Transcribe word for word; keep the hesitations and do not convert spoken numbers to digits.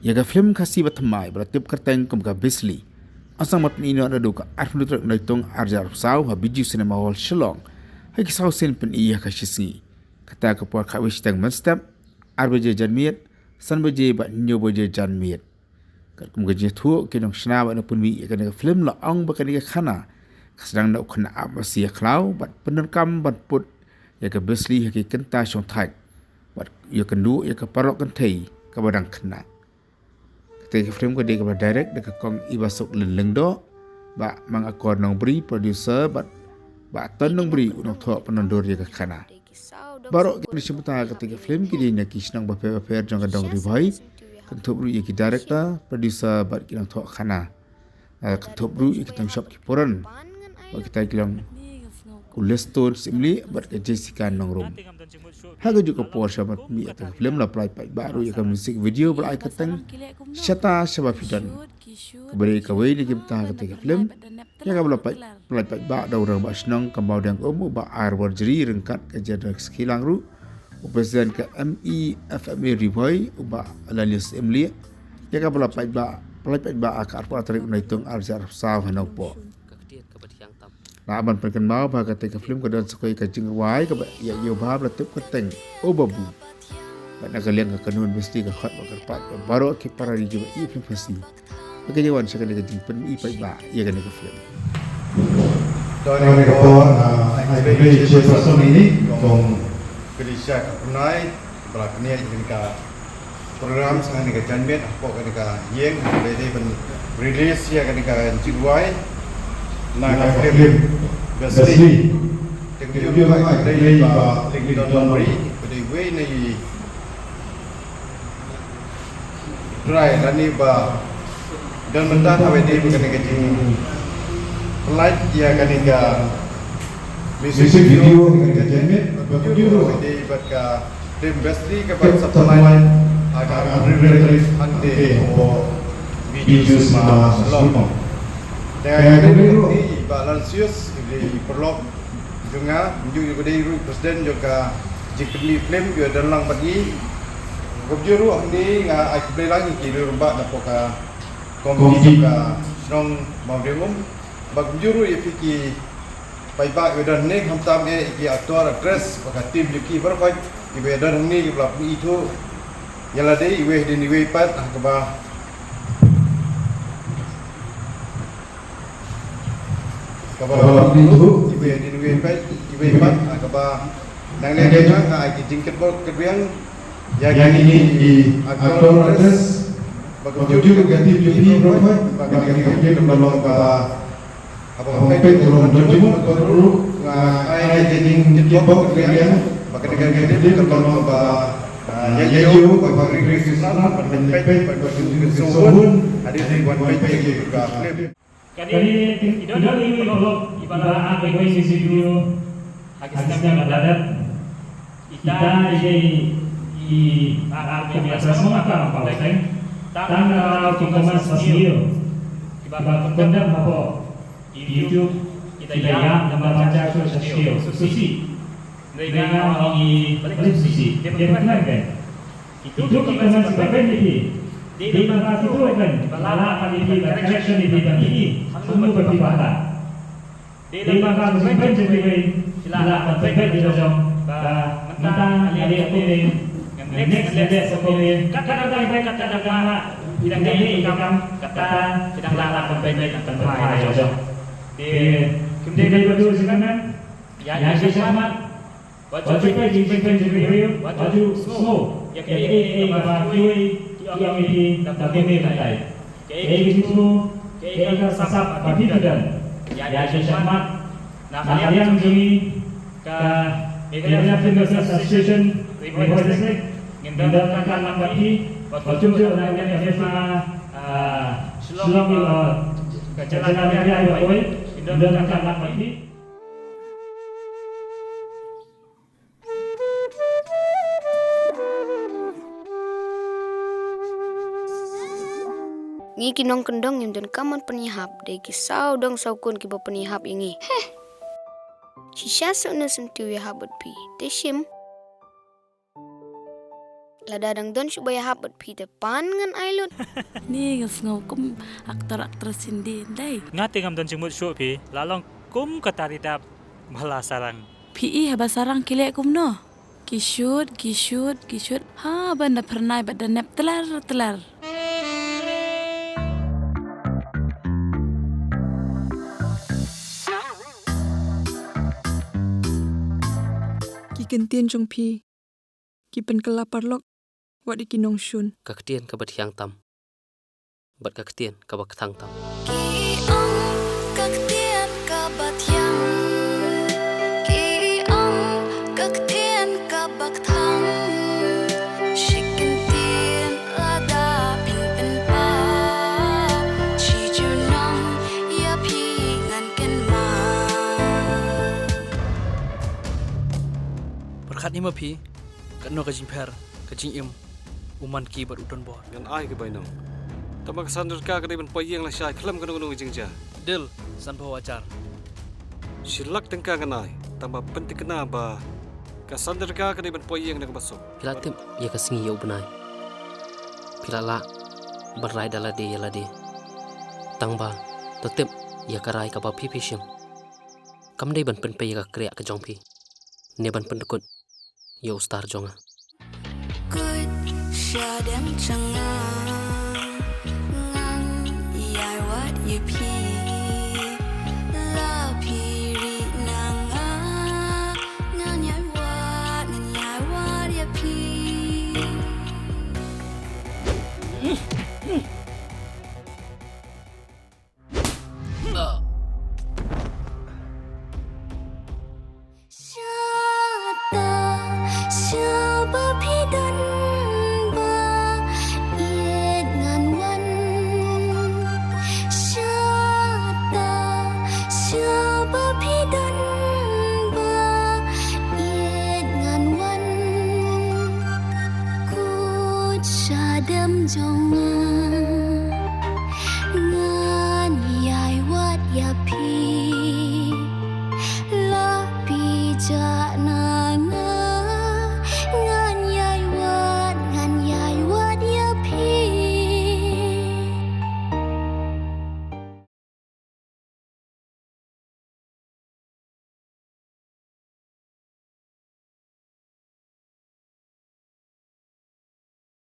Ïa ka film Khasi ba thymmai ba la tip kyrteng kum ka Besli, ong sa ban pyni noh naduh ka arphew tarik Naitung arhajar arphew saw ha Bijou Cinema Hall Shillong ha ki saw sien pyni ha ka shi sngi. Kata ka por khatwei shiteng mynstep, ar baje janmiet, san baje bad hynñiew baje janmiet. Katkum ka jingïathuh, ki nongshna bad nongpynmih ïa kane ka film la ong ba kane ka khana ka sdang na u khynnah ap masi ïa khlaw bad pyndonkam ban put ïa ka Besli ha ki kynta shongthait bad ïakynduh ïa ka paralok kynthei kaba dang khynnah. Kata ka film ka dei kaba direct da ka Kong Ibasuk Lin Lyngdoh, Bah Mang Akor Nongbri producer bad Bah Ton Nongbri u nongthoh pynlong dur ïa ka khana. Baroh ki nongshim bynta kata ka film ki dei na ki shnong bapher bapher jong ka dong Ri Bhoi. Kynthup ruh ïa ki director, producer bad ki nongthoh khana. Eh, kynthup ruh ïa ki tang shop ki puran. Bad kita ki long u Leston Syiemlieh bad ka Jessica Nongrum. Ha kajuh ka por sha ban pynmih ïa ka film la pynlait paidbah ruh ïa ka music video ba la ai kyrteng Shata Shaba Phi Don, kaba dei kawei na ki bynta kata ka film. Ïa kaba la pynlait paidbah da u rangbah shnong ka Mawdiang Um, u Bah R Warjri, ryngkat ka General Sakhilang ruh, u President ka M E F M A Ri Bhoi, u Bah Lanius Syiemlieh. Ïa kaba la paidbah, pynlait paidbah ha ka arphew tarik Naitung arhajar arphew saw ha Nongpoh. Lah ban pynkynmaw ba kata ka film ka don sa kawei ka jingrwai kaba ïa ïa ba la tip kyrteng O Babu. Bad na ka liang ka kynhun Besli ka khot bad kyrpad ïa baroh ki para ri kiba ïohi film Khasi ba kin ïa wan sha kane ka jingpynmih paidbah ïa kane ka film. Kane ka por, ah, ai khublei ïa i chairperson ini, Kong Felicia Kyrpynai, ba la knieh ïa kane ka program sha kane ka janmiet hapoh kane ka ïing, ba dei ban release ïa kane ka jingrwai na ka film Besli. Te kumjuh ruh ai khublei ïa i Bah Lyngdoh Nongbri, ba dei uwei na i trai lane ba don bynta ha kaba ïadei bad kane ka jingpynlait ïa kane ka music video kane ka janmiet, bad kumjuh ruh ha kaba ïadei bad ka film Besli kaba sdang ban pynlait ha ka arphew tarik hangtei hapoh Bijou Cinema Shillong. Te ai khublei ruh ïa i Bah Lanius, i paralok jong nga, kumjuh ïa i ba dei ruh i president jong ka jingpynmih film, i ba don lang bad ngi. Kumjuh ruh hangne nga ai khublei lang ïa ki rangbah na poh ka komiti jong ka shnong Mawdiang Um. Bad kumjuh ruh ïa phi ki paidbah i ba don hangne, khamtam eh ïa ki actor, actress bad ka team jong ki baroh khoit, i ba don hangne, i ba la pynithuh ïa lade iwei hadien iwei pat ha kaba Kaba la pynithuh iwei hadien iwei pat, iwei pat, ah, kaba nang leh, nga ai ki jingkyrpad kyrpad ïa kine ki actor, actress, bad kumjuh ka team jong phi baroh, bad kane ka film ka long kaba haba peit ka long don jingmut, bad ruh nga ai ki jingkyrpad kyrpad bad kane ka film ka long kaba, ah, ïa ïoh bad kane ka film ka long kaba peit bad kumjuh ka sawbun hadien ba wan peit ka film. Kane i don iwei i paralok iba la ap ïa kawei ka music video ha ki snem ba la dep. Ita i dei i, ah, kum ïa sa sngewbha ka Pauseng. Tang ka rau ki performance ba sniew kiba pyndep hapoh YouTube, kita ïa namar ba shu sniew, shu sih. Dei nga ong i Paulsen Sisi, dei ba kren kan. Itu ki performance ba kren ïa phi. Dei ba ka itu kan ba lah ban ïa phi ban correction ïa phi ban ïa phi. Hangno ba phi ba lah. Dei ba ka performance ïa phi. Lah ban pynbeit ïa jong ba mynta nga leh kumne, next nga leh sa kumne. Kat ka dang, kat ka dang, kat ka dang, kat ka dang lah ban pynbeit ban pynbeit ïa jong. Te kim dei ba tu sih kan. Ïa, ïa ki shakhmat. Wat ju peit jingpeit jingpeit jingpeit, wat ju sngew ïa kaei kaei kaba kiwei ki ong ïa phi da kane ka tai. Kaei ka jingthmu, kaei ka sap ba phi don. Ïa ki shakhmat. Na ka liang jong ngi ka Meghalaya Film Business Association, Ri Bhoi District, ngin don ryngkat lang bad phi, wat ju ju na ka liang ka Shillong, ah, ka Jaiñtia Hills Ri Bhoi, ngin don ryngkat lang bad phi. Ngi ki nongkyndong ngim donkam ban pynïahap, dei ki sawdong sawkun kiba pynïahap ïa ngi. Heh. Shisha suk nusyntiu ïahap bad phi. Te shim. Lada dang don shuh ba ïahap bad phi te pan ngan ai lut. Ni nga sngew kum actor actress Hindi dei. Nga te ngam don jingmut shuh phi, la long kum ka tari dap ba la sarang. Phi i haba sarang ki leh kumno? Ki shoot, ki shoot, ki shoot. Haba da phyrnai bad da nep tlar tlar. Ki kyntien jong phi ki pynkylla paralok wat ïa ki nongshun. Ka ktien kaba thiang tam bad ka ktien kaba kthang tam. Ki ong ka ktien kaba thiang, ki ong ka ktien kaba kthang. Shi kyntien lada phin pynpaw, shi junom ïa phi ngan kynmaw. Pyrkhat hi ma phi, katno ka jingpher ka jingim u man ki bad u donbor. Ngan ai ka bainong. Tangba ka san tyngka ka dei ban poi ïing lashai khlem kano kano ka jingjia. Deal, sanphew hajar. Shi lak tyngka ngan ai, tangba pynthikna ba ka san tyngka ka dei ban poi ïing na kaba suk. Phi la tip ïa ka sngi ïa u bnai. Phi la lah ban rai da lade ïa lade. Tangba to tip ïa ka rai kaba phi phi shim. Kam dei ban pynpei ïa ka kriah ka jong phi, ne ban pyndkut ïa u star jong nga. Kut sha dem jong nga, ngan ïai wad ïa phi. La phi ri na nga, ngan ïai wad, ngan ïai wad ïa phi. Shata, shaba phi don ba ïeit ngan wan. Shata, shaba phi don ba ïeit ngan wan. Kut sha dem jong nga.